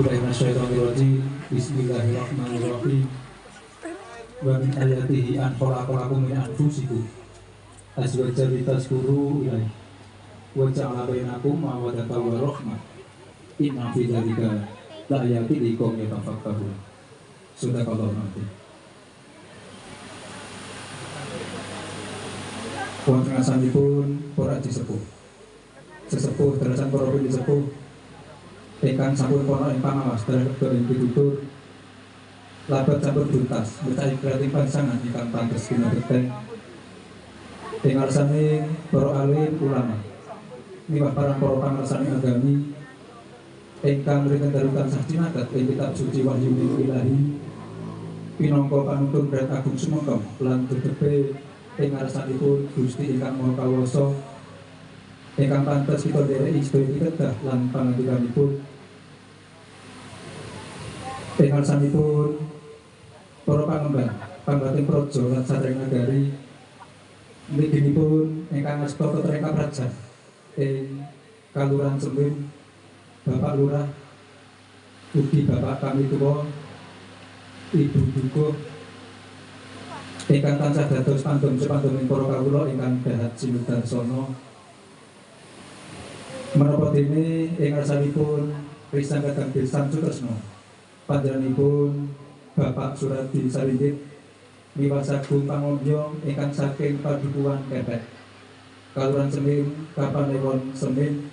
A'udzubillahi minasyaitonirrajim. Bismillahirrahmanirrahim. Wa min ayatihi an khalaqalakum min anfusikum azwajan litaskuru ilaihi wa ja'ala bainakum mawaddatan wa rahmah. Inna fi dzalika laayatin liqaumin yatafakkarun. Shadaqallahu al-azim. Wonten ngarsanipun para aji sepuh. Sesepuh derasan para sepuh ingkang sampun pono ing pangawas derek ing pitutur labet sampun tuntas mecahi krating pansangan ingkang pantes kinabekten ing ngarsane para alim ulama miwah parang para pangarsane agami ingkang mriken dalu tansah cinatet ing kitab suci wahyu ilahi pinangka panuntun bret agung sumengkem lan tetepe ing ngarsanipun Gusti ingkang Maha Kawasa ingkang pantes kita ndereki sedaya pitedah lan pangandikanipun. Ing ngarsanipun para pangemban pangbating praja lan sadèrèng nagari mliginipun ingkang asta tetreng kaprajan ing Kalurahan Semin, Bapak Lurah, ugi Bapak Kamituwa, Ibu Dukuh ingkang tansah dados pandom sepandoming para kawula ingkang dahat sinudarsana. Menapa dene ing ngarsanipun Risang Kadang Besan Sutresno panjenenganipun Bapak Suradi Saringgit miwah sagung pangombyong ingkang saking Padukuhan Kepek Kalurahan Semin Kapanewon Semin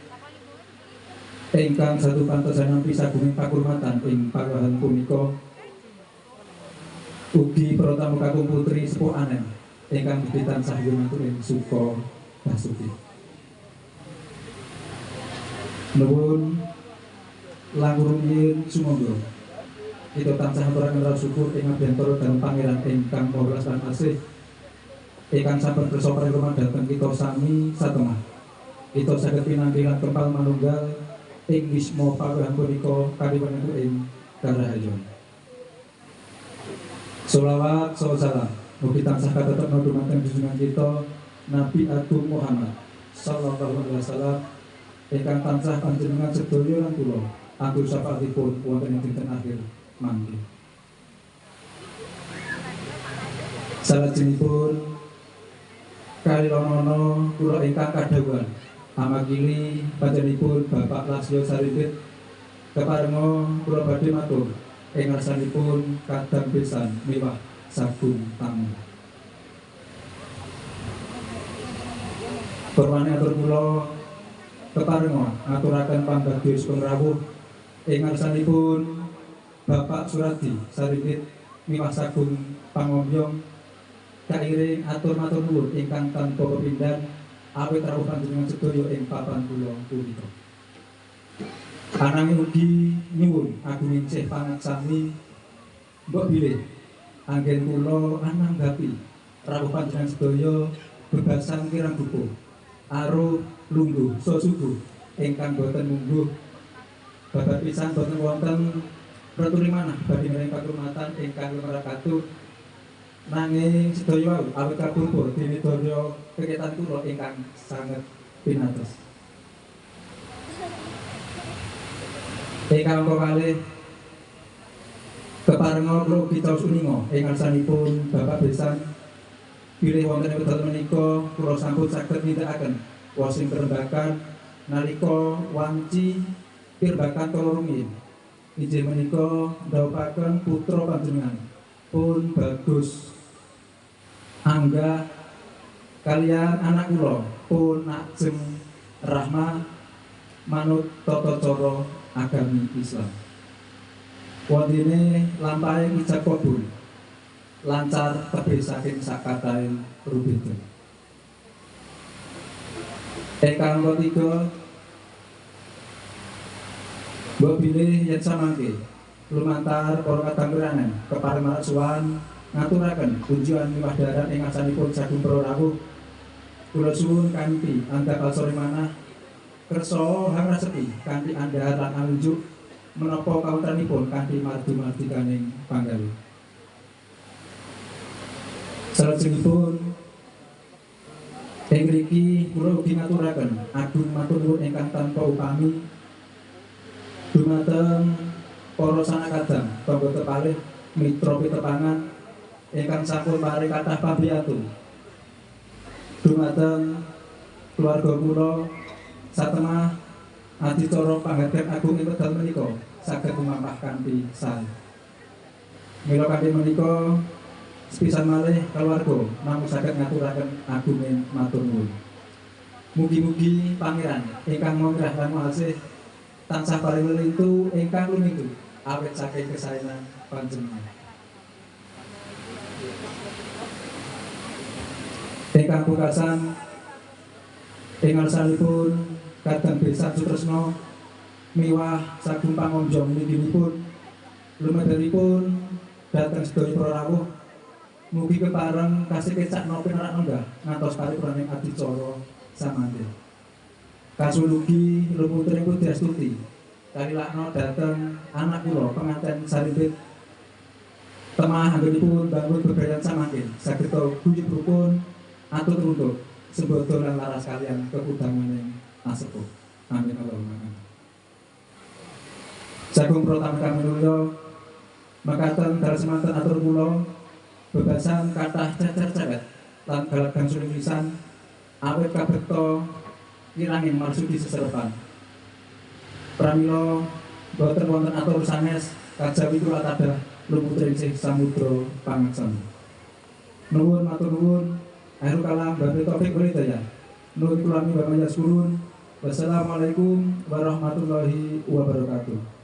ingkang satu pantesan nampi sagunging pakurmatan ing pakuhan punika ugi para tamu kakung putri sepuh anem ingkang mugi tansah lumantu ing suka basuki. Nuwun langkung rumiyin sumangga kita tansah aturaken raos syukur ing abiyantara dalem Pangeran ingkang Maha Welas lan Asih ingkang sampun kersa paring dhateng kita sami satemah. Kita saged pinanggih lan kempal manunggal ing wisma pakuhan punika kaliwentu ing karahayon. Sholawat salam mugi tansah katetepna dumateng junjungan kita Nabi Agung Muhammad sallallahu alaihi wasallam ingkang tansah panjenengan sedaya lan kula atur syafaatipun wonten ing dinten akhir mangke. Salajengipun kalilonono kula ingkang kadhawuhan amakili panjenenganipun Bapak Lasio Saringgit keparenga kula badhe matur ing ngarsanipun kadang besan miwah sagung tamu. Purwane atur kula keparenga ngaturaken pambagio sugeng rawuh ing ngarsanipun Bapak Suradi Saringgit miwah sagung pangombyong kairing atur matur nuwun ingkang tanpa pepindhan awit rawuh panjenengan sedaya ing papan kula punika. Ananging ugi nyuwun agunging sih pangaksami mbok bilih anggen kula ananggapi rawuh panjenengan sedaya bebasan kirang duka aruh lungguh sosuguh ingkang boten mungguh babar pisan boten wonten returi manah badhe mireng pakurmatan ingkang lumerap katur nanging sedaya wau awit kapungkur dene daya keketan kula ingkang sanget pinatos. Ingkang angka kalih keparenga kula ugi caos uninga ing ngarsanipun Bapak Besan bilih wonten ing wekdal menika kula sampun saged nindakaken wasing perembakan nalika wanci pirembakan kala rumiyin. Inggih menika ndhawuhaken putra panjenengan pun Bagus Angga kalian anak kula pun Ajeng Rahma manut tata cara agami Islam. Wondene lampahe ijab kabul lancar tebih saking sakatahe rubeda. Ingkang ketiga mbok bilih yen samangke lumantar para kadang piranan kepareng marak suwan ngaturaken pujian miwah daran ing ngarsanipun sagung para rawuh kula suwun kanthi andhap asore manah kersa hangrasepi kanthi andhar lan anunjuk menapa kawontenanipun kanthi mardi-mardikaning panggawe. Salajengipun ing mriki kula ugi ngaturaken agung matur nuwun ingkang tanpa upami dumateng para sanak kadang tangga tepalih mitra pitepangan ingkang sampun paring kathah pambiyantu. Dumateng keluarga kula satemah adicara panghargan agung ing wekdal menika saged lumampah kanthi sae. Mila kanthi menika sepisan malih keluarga namung saged ngaturaken agunging matur nuwun. Mugi-mugi Pangeran ingkang Maha Mirah lan Maha Asih tansah paring lelintu ingkang lumintu awit saking kesaenan panjenengan. Ingkang pungkasan ing ngarsanipun kadang besan sutresna miwah sagung pangonjong mliginipun lumedaripun dhateng sedaya para rawuh mugi kepareng kasih kecakna pinarak lenggah ngantos paripurnaning adicara samangke. Kasulugi lumutring pujastuti kalilakna dhateng anak kula penganten sarimbit temah anggenipun bangun bebrayan samangke saged guyub rukun atut runtuh sembodo lan laras kaliyan kekudanganing asepuh. Amin Allahumma amin. Sagung protama kami makaten dados semanten atur kula bebasan kathah cecer cewet lan galak gangsuling lisan awit kabekta kiranging marsudi seserepan. Pramila boten wonten atur sanes kajawi kula tadah lumutring sih samudra pangaksan. Nuwun matur nuwun. Akhirul kalam wabillahi taufik wal hidayah. Nuwun kula mi wa yaskurun. Wassalamualaikum warahmatullahi wabarakatuh.